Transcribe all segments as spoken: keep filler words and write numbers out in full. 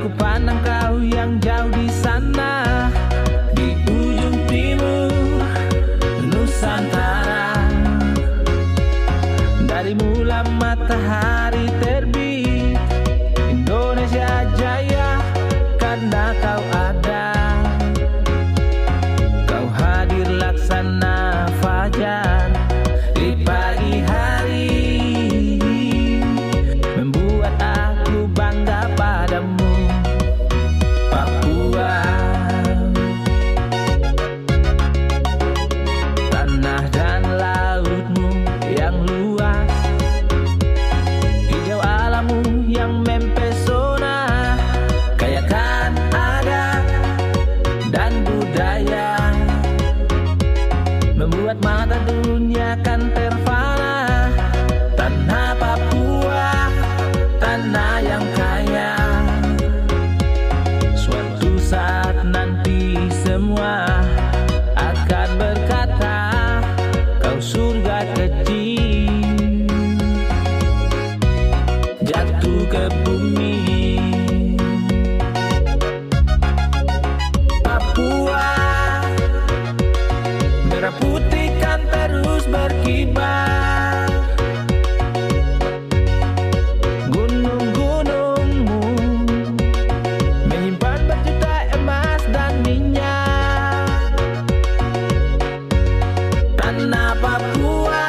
Ku pandang kau yang jauh di sana, di ujung timur Nusantara. Dari mula matahari terbit, Indonesia jaya karena kau ada. Kau hadir laksana fajar di pagi hari, membuat aku bangga padamu, Papua. Tanah dan lautmu yang luas, hijau alammu yang mempesona, kaya akan adat dan budaya, membuat mata dunia kan terfana. Tanah Papua, tanah yang kaya. Suatu saat nanti semua akan berkata, kau surga kecil jatuh ke bumi. Papua, merah putih kan terus berkibar. Gunung-gunungmu menyimpan berjuta emas dan minyak. Tanah Papua,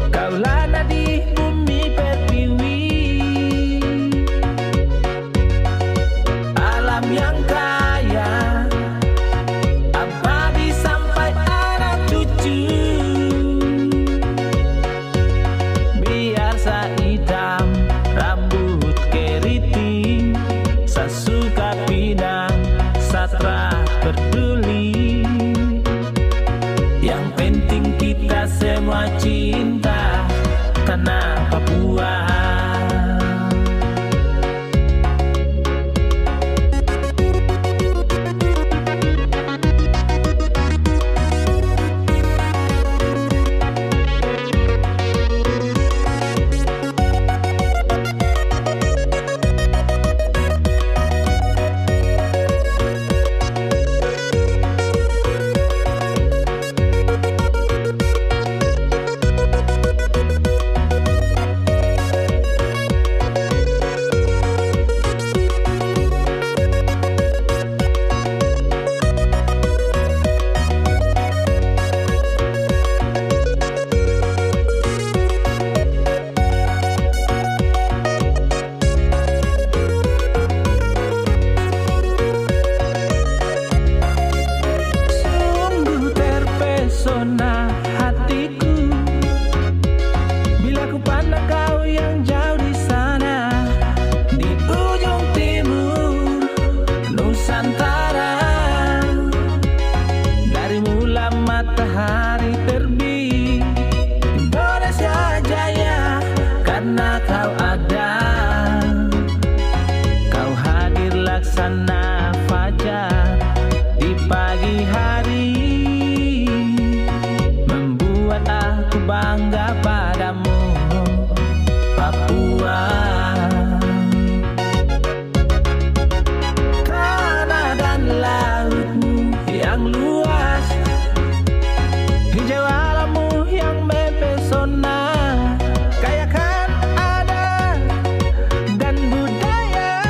kaulah nadi bumi pertiwi. Alam yang kaya, abadi sampai anak cucu. Biar sa itam rambut keriting, sa suka pinang, sa tra peduli. Yang penting kita semua cinta tanah Papua. Sungguh terpesona hatiku bila ku pandang kau yang jauh di sana, di ujung timur Nusantara. Dari mula matahari terbit, Indonesia jaya karena kau ada. Kau hadir laksana fajar di pagi hari, membuat aku bangga padamu, Papua. Tanah dan lautmu yang luas, hijau alammu yang mempesona, kaya akan adat dan budaya,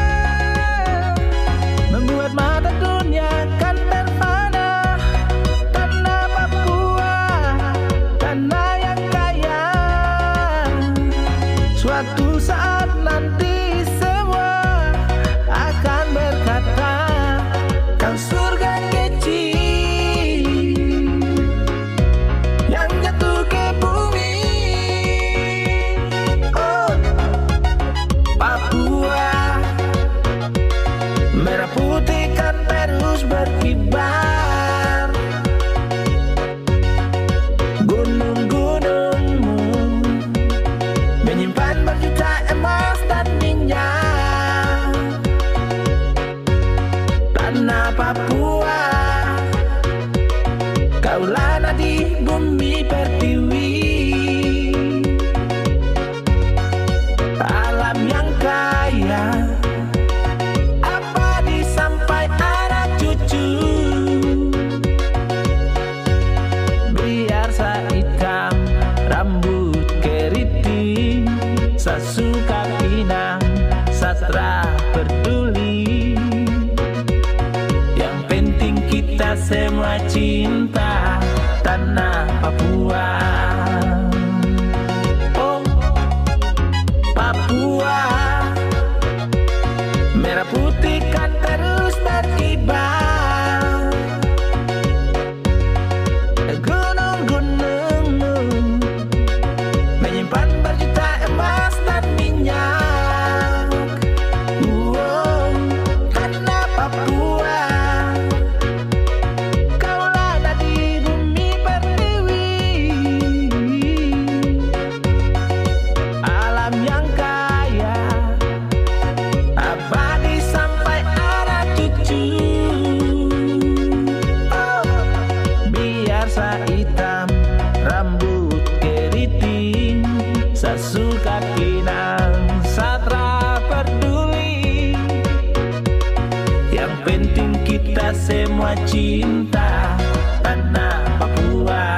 kita semua cinta tanah Papua.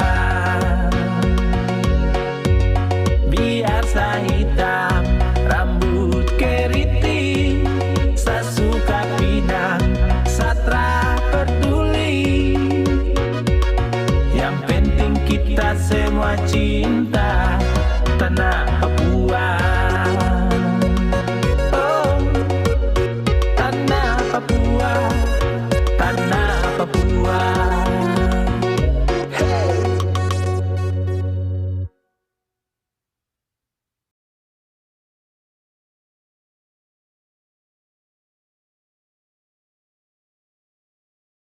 Biar sa hitam, rambut keriting, sa suka pinang, sa tra peduli. Yang penting kita semua cinta.